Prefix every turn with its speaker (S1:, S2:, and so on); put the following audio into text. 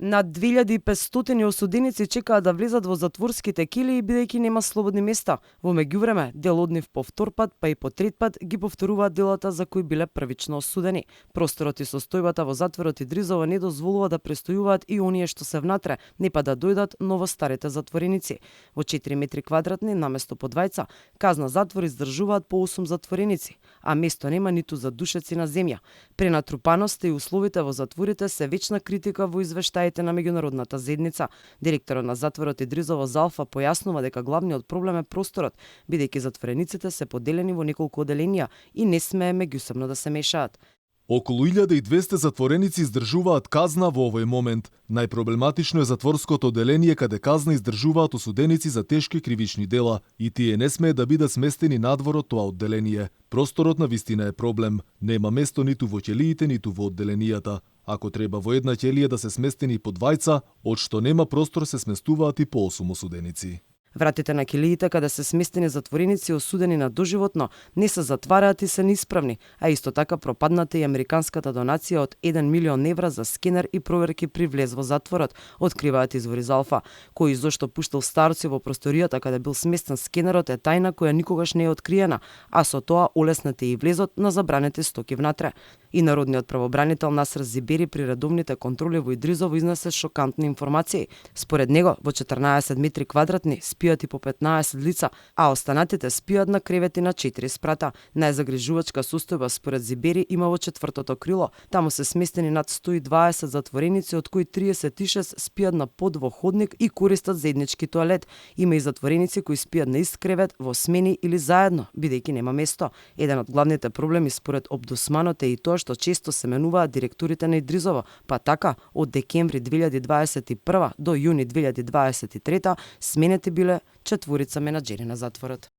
S1: Над 2500 осуденици чекаат да влезат во затворските килии бидејќи нема слободни места. Во меѓувреме, дел од нив по втор пат, па и по трет пат ги повторуваат делата за кои биле првично осудени. Просторот и состојбата во затворот Идризово не дозволува да престојуваат и оние што се внатре, не па да дојдат ново старите затвореници. Во 4 метри квадратни наместо по двајца, казна затвор издржуваат по 8 затвореници, а место нема ниту за душеци на земја. Пренатрупаноста и условите во затворите се вечна критика во извештаите на меѓународната заедница. Директорот на затворот Идризово Залфа појаснува дека главниот проблем е просторот, бидејќи затворениците се поделени во неколку оделенија и не смее меѓусебно да се мешаат.
S2: Околу 1200 затвореници издржуваат казна во овој момент. Најпроблематично е затворското оделение каде казна издржуваат осуденици за тешки кривични дела и тие не смее да бидат сместени надвор од тоа одделение. Просторот на вистина е проблем. Нема место ниту во ќелиите, ниту во одделенијата. Ако треба во една ќелија да се сместени по двајца, од што нема простор се сместуваат и по 8 осуденици.
S1: Вратите на килиите каде се сместени затвореници осудени на доживотно не се затвараат и се неисправни, а исто така пропадната и американската донација од 1 милион евра за скенер и проверки при влез во затворот, откриваат извори Залфа. Кој зошто пуштил старци во просторијата каде бил сместен скенерот е тајна која никогаш не е откриена, а со тоа олеснете и влезот на забранете стоки внатре. И народниот правобранител Насер Зибери при редовните контроли во Идризово изнесе шокантни информации. Според него, во 14 метри квадратни спијат и по 15 лица, а останатите спијат на кревети на 4 спрата. Најзагрижувачка состојба според Зибери има во четвртото крило. Таму се сместени над 120 затвореници, од кои 36 спијат на под во ходник и користат заеднички тоалет. Има и затвореници кои спијат на ист кревет во смени или заедно, бидејќи нема место. Еден од главните проблеми според омбудсманот е и тоа што често се менуваат директорите на Идризово, па така од декември 2021 до јуни 2023 сменети биле 4 менаџери на затворот.